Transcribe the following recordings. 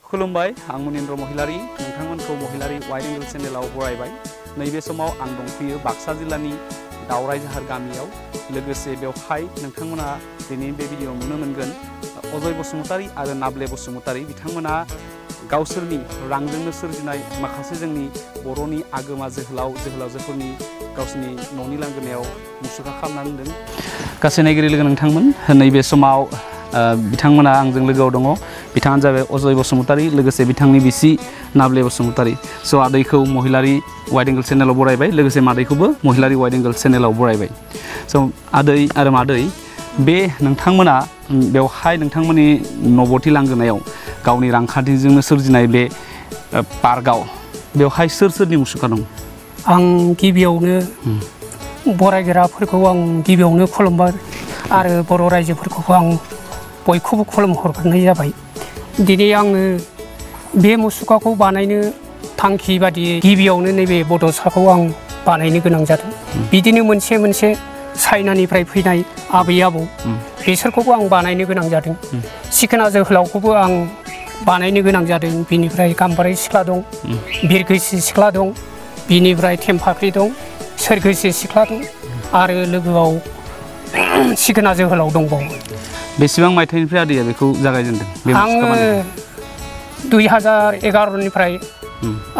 खुलुमबाय आं मुनिन्द्र महिलारी नोंथांमोनखौ महिलारी wide angle चेनेलाव बरायबाय नैबे समाव आं दंफैयो बाक्सा जिल्लानि दावरायझार गामियाव लोगोसे बेवहाय नोंथांमोना दिनै बे भिडिअ नुनो मोनगोन अजय बसुमतारी आरो नाब्ले बसुमतारी बिथांमोना गावसोरनि रांजोंनो सोरजिनाय माखासे जोंनि बर'नि आगोमा जोहोलावजोफोरनि गावसोरनि न'नि लांगोनायाव मुसुखा खालामनानै दोनदों गासै नायगिरि लोगो नोंथांमोन नैबे समाव बिथांमोना आंजों लोगोआव दङ बिथाङानो जाबाय अजय बसुमतारी लोगोसे बिथांनि बिसि नाब्ले बसुमतारी स' आदैखौ महिलारी वाइड एंगल चेनेलाव बरायबाय लोगोसे मादैखौबो महिलारी वाइड एंगल चेनेलाव बरायबाय स' आदै आरो मादै बे नोंथांमोना बेवहाय नोंथांमोननि नबथि लांगोनायाव गावनि रांखान्थिजोंनो सोरजिनाय बे पार्कआव बेवहाय सोरनि मुसुखा दं आं गिबियावनो बरायग्राफोरखौ आं गिबियावनो खुलुमबाय आरो बर' रायजोफोरखौबो आं बयखौबो खुलुमहरनाय जाबाय दिनै आङो बे मुसुखाखौ बानायनो थांखि बादियै गिबियावनो नैबे बड'साखौ आं बानायनो गोनां जादों बिदिनो मोनसे चाइनानिफ्राय फैनाय आबै आबौ बिसोरखौबो आं बानायनो गोनां जादों सिखोना जोहोलावखौबो आं बानायनो गोनां जादों बिनिफ्राय गाम्बारि सिख्ला दं बिरगोस्रि सिख्ला दं बिनिफ्राय थेमफाख्रि दं सोरगोस्रि सिख्ला दं आरो लोगोआव सिखोना जोहोलाव दंबावो बेसेबां मायथाइनिफ्राय आदैया बेखौ जागायजेनदों आङो 2011निफ्राय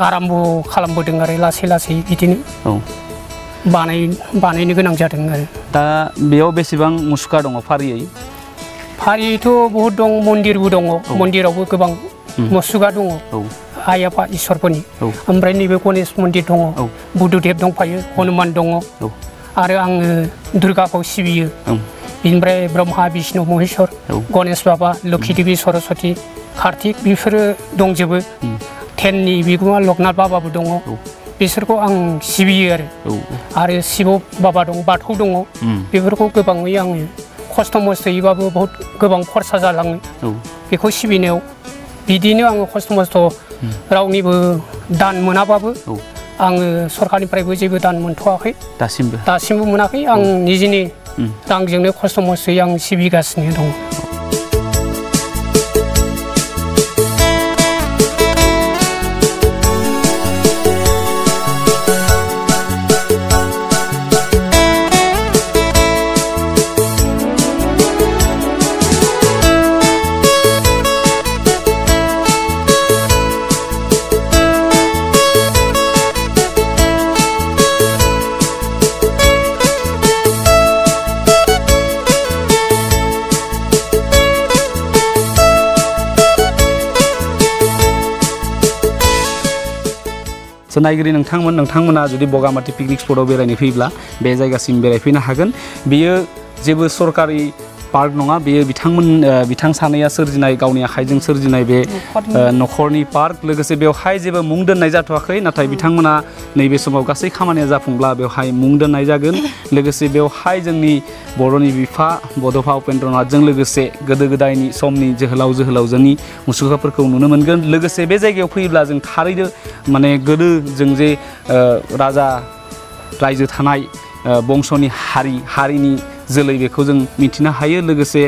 आराम्भ खालामबोदों आरो लासै बिदिनो बानायनो गोनां जादों आरो दा बेयाव बेसेबां मुसुखा दङ फारियैथ' बहुद दं मन्दिरबो दङ मन्दिरावबो गोबां मुसुखा दङ आइ आफा इसोरफोरनि ओमफ्राय नैबे गणेश मन्दिर दङ बुद्धदेब दंफायो हनुमान दङ आरो आङो दुर्गाखौ सिबियो बिनिफ्राय ब्रह्मा विष्णु महेश्वर गणेश बाबा लोखि देवी सरस्वती कार्तिक बेफोरो दंजोबो टेननि बिगुमा लकनाथ बाबाबो दङ बिसोरखौ आं सिबियो आरो शिव बाबा दं बाथौ दङ बेफोरखौ गोबाङै आङो खस्थ' मस्थ'यैबाबो बहुत गोबां खरसा जालाङो बेखौ सिबिनायाव बिदिनो आङो खस्थ' मस्थ' रावनिबो दान मोनाबाबो आङो सरकारनिफ्रायबो जेबो दान मोनथ'वाखै दासिमबो मोनाखै आं निजेनि रांजोंनो खस्थ' मस्थ'यै आं सिबिगासिनो दं नायगिरि नोंथांमोना जुदि बगामाथि पिकनिक स्पटआव बेरायनो फैब्ला बे जायगासिम बेरायफैनो हागोन बेयो जेबो सरकारि पार्क नङा बेयो बिथां सानैया सोरजिनाय गावनि आखाइजों सोरजिनाय बे नखरनि पार्क लोगोसे बेवहाय जेबो मुं दोननाय जाथ'वाखै नाथाय बिथांमोना नैबे समाव गासै खामानिया जाफुंब्ला बेवहाय मुं दोननाय जागोन लोगोसे बेवहाय जोंनि बर'नि बिफा बड'फा उपेन्द्रनाथजों लोगोसे गोदो गोदायनि समनि जोहोलावजोनि मुसुखाफोरखौ नुनो मोनगोन लोगोसे बे जायगायाव फैयोब्ला जों थारैनो माने गोदो जों जे रायजो थानाय बंस'नि हारिनि जोलै बेखौ जों मिथिनो हायो लोगोसे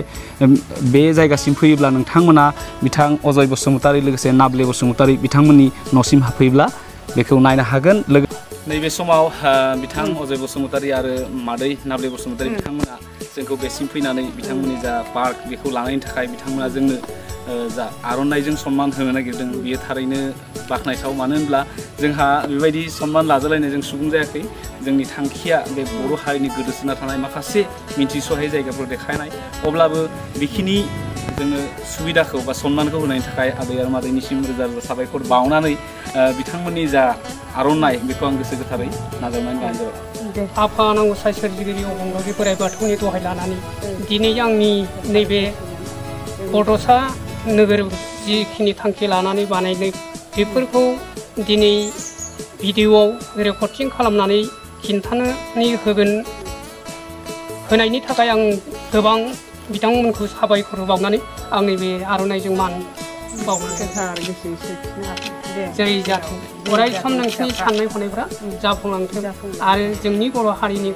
बे जायगासिम फैयोब्ला नोंथांमोना बिथां अजय बसुमतारी लोगोसे नाब्ले बसुमतारी बिथांमोननि न'सिम हाबफैब्ला बेखौ नायनो हागोन नैबे समाव बिथां अजय बसुमतारी आरो मादै नाब्ले बसुमतारी बिथांमोना जोंखौ बेसिम फैनानै बिथांमोननि जा पार्क बेखौ लानायनि थाखाय बिथांमोना जोंनो जा आर'नाइजों सन्मान होनो नागिरदों बियो थारैनो बाख्नायथाव मानो होनब्ला जोंहा बेबायदि सन्मान लाजालायनाय जों सुबुं जायाखै जोंनि थांखिया बे बर' हारिनि गोदोसोना थानाय माखासे मिन्थिस'हायै जायगाफोर देखायनाय अब्लाबो बेखिनि जोङो सुबिदाखौ बा सन्मानखौ होनायनि थाखाय आदै आरो मादैनिसिम रोजा साबायखर बावनानै बिथांमोननि जा आर'नाइ बेखौ आं गोसो गोथारै नाजावनानै लानाय जाबाय आफा नांगौ साय सोरजिगिरि अबंलावरि बोराइ बाथौनि दहाय लानानै दिनै आंनि नैबे बड'सा नोगोर जिखिनि थांखि लानानै बानायनाय बेफोरखौ दिनै भिडिअ'आव रेकर्डिं खालामनानै खिन्थानानै होनायनि थाखाय आं गोबां बिथांमोनखौ साबायखर बावनानै आंनि बे आर'नाइजों मान बावनानै जै जाथों अराय सम नोंसिनि साननाय हनायफ्रा जाफुंलांथों आरो जोंनि बर' हारिनि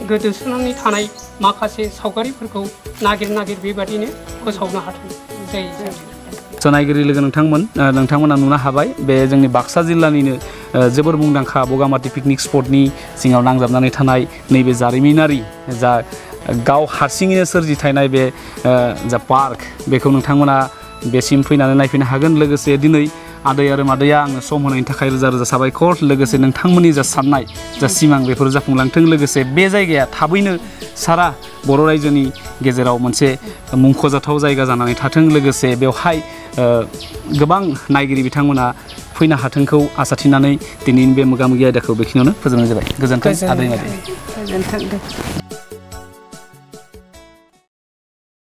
गोदोसोनानै थानाय माखासे सावगारिफोरखौ नागिर बेबादिनो फोसावनो हाथों जै जाथों नायगिरि लोगो नोंथांमोना नुनो हाबाय बे जोंनि बाक्सा जिल्लानिनो जोबोर मुंदांखा बगामाथि पिकनिक स्पटनि सिङाव नांजाबनानै थानाय नैबे जारिमिनारि जा गाव हारसिङैनो सोरजिथायनाय बे जा पार्क बेखौ नोंथांमोना बेसिम फैनानै नायफैनो हागोन। लोगोसे दिनै आदै आरो मादैया आंनो सम होनायनि थाखाय रोजा रोजा साबायखर। लोगोसे नोंथांमोननि जा साननाय जा सिमां बेफोर जाफुंलांथों। लोगोसे बे जायगाया थाबैनो सारा बर' रायजोनि गेजेराव मोनसे मुंख'जाथाव जायगा जानानै थाथों। लोगोसे बेवहाय गोबां नायगिरि बिथांमोना फैनो हाथोंखौ आसा थिनानै दिनैनि बे मोगा मोगि आयदाखौ बेखिनियावनो फोजोबनाय जाबाय। गोजोन्थों आदै मादै। गोजोन्थों।